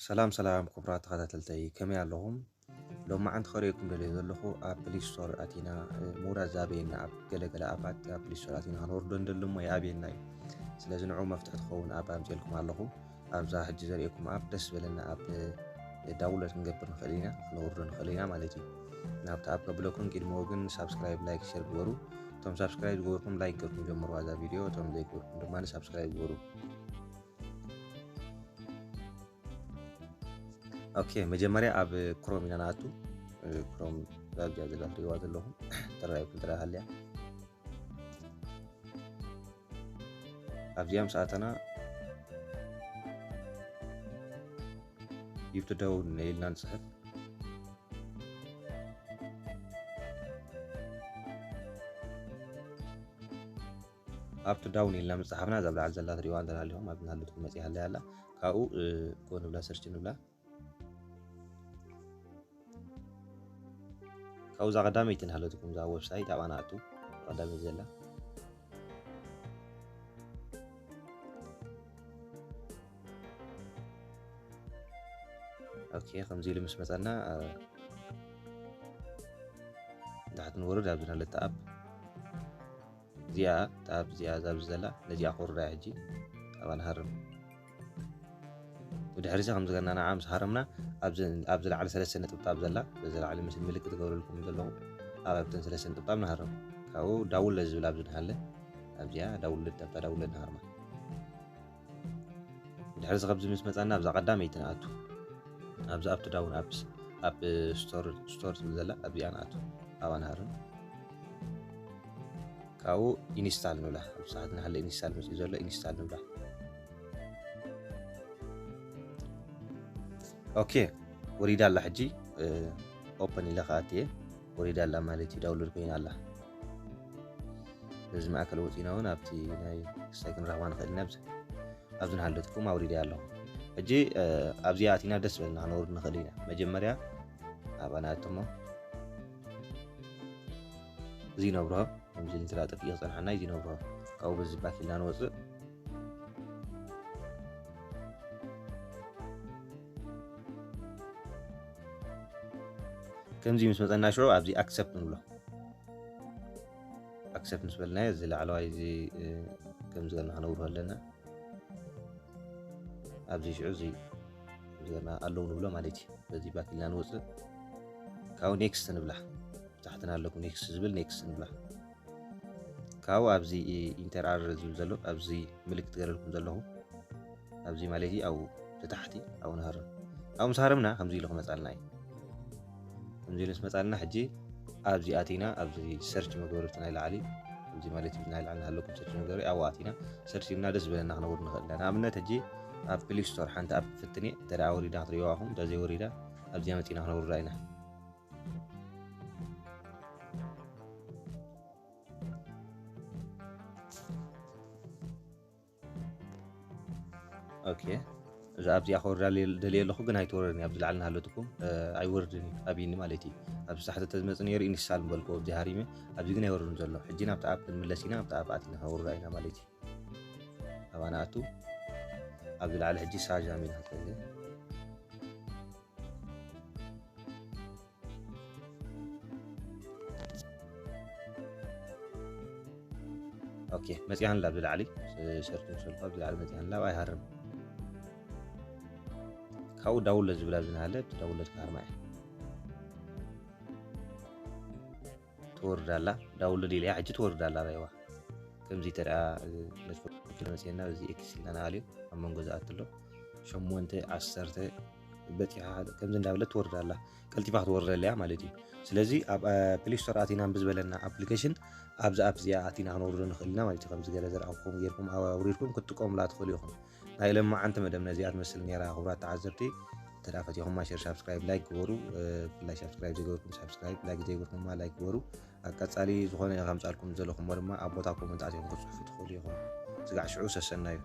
ሰላም ሰላም ክቡራት ተኸታተልተይ፣ ከመይ ኣለኹም? ሎማዓንቲ ከርእየኩም ደልየ ዘለኹ ኣብ ፕሊስቶር ኣቲና፣ እ፣ ምውራድ ዝኣብየና፣ ኣብ ገለገለ ኣባት ኣብ ፕሊስቶር ኣቲና ክንወርዶ እንደሊ እሞ ይኣብየና እዩ። ስለዚ ንዑ መፍትሒ ትኸውን ኣብ ኣምፅኤልኩም ኣለኹ። ኣብዛ ሕጂ ዘርእየኩም ኣብ ደስ ዝበለና ኣብ፣ እ፣ ዳውንሎድ ክንገብር ንኽእል ኢና፣ ክነውርዶ ንኽእል ኢና ማለት እዩ። ናብቲ ኣብ ከብለኩም ቅድሚኡ ግን ሳብስክራይብ፣ ላይክ፣ ሼር ግበሩ። እቶም ሳብስክራይብ ዝገበርኩም ላይክ ገርኩም ጀምሩ እዛ ቪድዮ፣ እቶም ዘይገበርኩም ድማ ሳብስክራይብ ግበሩ። ኦኬ፣ መጀመርያ ኣብ ክሮም ኢና ንኣቱ። ክሮም ኣብዚኣ ዘላ ትሪእዋ ዘለኹም ተራይኩም ትረሃልያ። ኣብዚኣ ምስ ኣተና ዩቱደው ኢልና ንፅሕፍ። ኣብቲ ዳውን ኢልና ምፅሓፍና እዛ ኣብ ላዕሊ ዘላ ትሪእዋ እንተሃሊኹም ኣብ ናሉትኩም መፅያ ሃለያ ኣላ። ካብኡ፣ እ፣ ጎ ንብላ፣ ሰርች ንብላ። ካብኡ እዛ ቀዳመይቲ ንሃለትኩም እዛ ዌብሳይት ኣብኣ ንኣቱ። ቀዳመይቲ ዘላ። ኦኬ፣ ከምዚ ኢሉ ምስ መፀና፣ እ፣ ንታሕቲ ንወርድ ኣብዚ ናለታ ኣፕ። እዚኣ፣ እታ ኣብዚ እዚኣ፣ እዛ ኣብዚ ዘላ፣ ነዚኣ ክውርዳ እያ ሕጂ። ኣብኣ ንሃርም። ብድሕሪዚ ከምዚ ገርና ንዓ ምስ ሃረምና፣ ኣብዚ፣ ኣብዚ ላዕሊ ሰለስተ ነጥብጣብ ዘላ፣ በዚ ላዕሊ ምስ ምልክት ገብረልኩም ዘለኹ፣ ኣብ ኣብተን ሰለስተ ነጥብጣብ ንሃርም። ካብኡ ዳውንሎድ ዝብል ኣብዚ ንሃለ፣ ኣብዚኣ ዳውንሎድ፣ ኣብታ ዳውንሎድ ንሃርማ። ድሕሪ እዚ ከምዚ ምስ መጻና ኣብዛ ቀዳመይቲ ንኣቱ። ኣብዚ ኣብቲ ዳውን ኣፕስ፣ ኣብ ስቶር፣ ስቶር ትብል ዘላ ኣብዚኣ ንኣቱ። ኣብኣ ንሃርም። ካብኡ ኢንስታል ንብላ። ኣብ ሰዓት ንሃለ ኢንስታል መጺኡ ዘሎ ኢንስታል ንብላ። ኦኬ፣ ወሪዳ ኣላ ሕጂ፣ እ፣ ኦፐን ኢለ ክኣትየ። ወሪዳ ኣላ ማለት እዩ፣ ዳውንሎድ ኮይና ኣላ። በዚ ማእከል ወጺና እውን ኣብቲ ናይ ክስታይ ክንረኽባ ንኽእል ኢና። ኣብዚ፣ ኣብዚ ንሃለትኩም ኣውሪደ ኣለኹ። ሕጂ፣ እ፣ ኣብዚኣ ኣቲና ደስ በልና ክነውርድ ንኽእል ኢና። መጀመርያ ኣብኣ ንኣቱ እሞ እዚ ነብርሆ፣ ከምዚ እንተ ጠፊኡ ክጸንሓና እዩ እዚ ነብርሆ። ካብኡ በዚ ባክ ኢልና ንወጽእ። ከምዚ ምስ መጸና ሽዑ ኣብዚ ኣክሰፕት ንብሎ። ኣክሰፕት ምስ በልናዮ እዚ ላዕለዋይ እዚ፣ እ፣ ከምዚ ገርና ክነብርሆ ኣለና። ኣብዚ ሽዑ እዚ ከምዚ ገርና ኣለዉ ንብሎ ማለት እዩ። በዚ ባክ ኢልና ንወጽእ። ካብኡ ኔክስት ንብላ። ታሕትና ኣለኩም ኔክስት ዝብል ኔክስት ንብላ። ካብኡ ኣብዚ ኢንተር ኣር ዝብል ዘሎ፣ ኣብዚ ምልክት ገረልኩም ዘለኹ፣ ኣብዚ ማለት እዩ፣ ኣብኡ ተታሕቲ፣ ኣብኡ ንሃርም። ኣብኡ ምስ ሃረምና ከምዚ ኢሉ ክመጻልና እዩ። ከምዚ ኢሉ ምስ መጻልና ሕጂ ኣብዚ ኣቲና፣ ኣብዚ ሰርች መግበሪ እቲ ናይ ላዕሊ፣ ኣብዚ ማለት እዩ፣ ናይ ላዕሊ ንሃለኩም ሰርች መግበሪ፣ ኣብኡ ኣቲና ሰርች ኢልና ደስ ዝበለና ክነውርድ ንኽእል ኢና። ንኣብነት ሕጂ ኣብ ፕሌይ ስቶር ሓንቲ ኣፕ ፍትኔ፣ እንተ ደኣ ወሪዳ ክትርእይዋ ኢኹም፣ እንተ ዘይወሪዳ ኣብዚኣ መጺና ክነውርዳ ኢና። ኦኬ። እዛ ኣብዚኣ ከወርዳ ደልየ ኣለኹ፣ ግን ኣይትወርድን እያ። ኣብዚ ላዕሊ እናሃለትኩም፣ እ፣ ኣይወርድን እዩ፣ ኣብይኒ ማለት እዩ። ኣብዚ ታሕቲ ተዝመጽእ ነይሩ ኢንስታል ምበልኩዎ፣ ኣብዚ ሃሪመ፣ ኣብዚ ግን ኣይወርድን ዘሎ። ሕጂ ናብቲ ኣፕ ክንምለስ ኢና፣ ናብቲ ኣፕ ኣቲና ከወርዳ ኢና ማለት እዩ። ኣብኣ ንኣቱ፣ ኣብዚ ላዕሊ ሕጂ ሳዛም ኢልና ንኸይድ። ኦኬ፣ መጺኣን ላብ ዝላዕሊ፣ ሰርች ምስ በልኩ ኣብ ዝላዕሊ መጺኣን ላብ ኣይሃርም። ካብኡ ዳውንሎድ ዝብል ኣብዚ እናሃለ፣ እቲ ዳውንሎድ ክሃርማ እየ። ትወርድ ኣላ፣ ዳውንሎድ ኢለ እያ፣ ሕጂ ትወርድ ኣላ፣ ራእይዋ። ከምዚ ተደኣ፣ እ፣ መጽኤና፣ በዚ ኤክስ ኢልና ንኣልዮ፣ ኣብ መንጎ ዝኣትሎ፣ ሸሞንተ፣ ዓሰርተ፣ በጺሓ ከምዚ እንዳበለት ትወርድ ኣላ። ቀልጢፋ ክትወርደላ እያ ማለት እዩ። ስለዚ ኣብ፣ እ፣ ፕሌይ ስቶር ኣቲና እምቢ ዝበለና ኣፕሊኬሽን ኣብዚ ኣፕ እዚኣ ኣቲና ክነውርዶ ንኽእል ኢና ማለት እዩ። ከምዚ ገለ ዘርኣኹም ጌርኩም ኣውሪድኩም ክትጥቀሙላ ትኽእሉ ኢኹም። ናይ ሎማዓንቲ መደብ ነዚኣ ትመስል ነይራ። ክቡራት ተዓዘብቲ፣ እንተ ደኣ ፈቲኹማ ሸር፣ ሳብስክራይብ፣ ላይክ ግበሩ። እ፣ ብፍላይ ሳብስክራይብ ዘይገበርኩም ሳብስክራይብ፣ ላይክ ዘይገበርኩማ ላይክ ግበሩ። ኣብ ቀጻሊ ዝኾነ ከምጻልኩም ዘለኹም ድማ ኣብ ቦታ ኮመንት ኣትዮም ክትጽሕፉ ትኽእሉ ኢኹም። ስጋዕ ሽዑ ሰሰናዩ።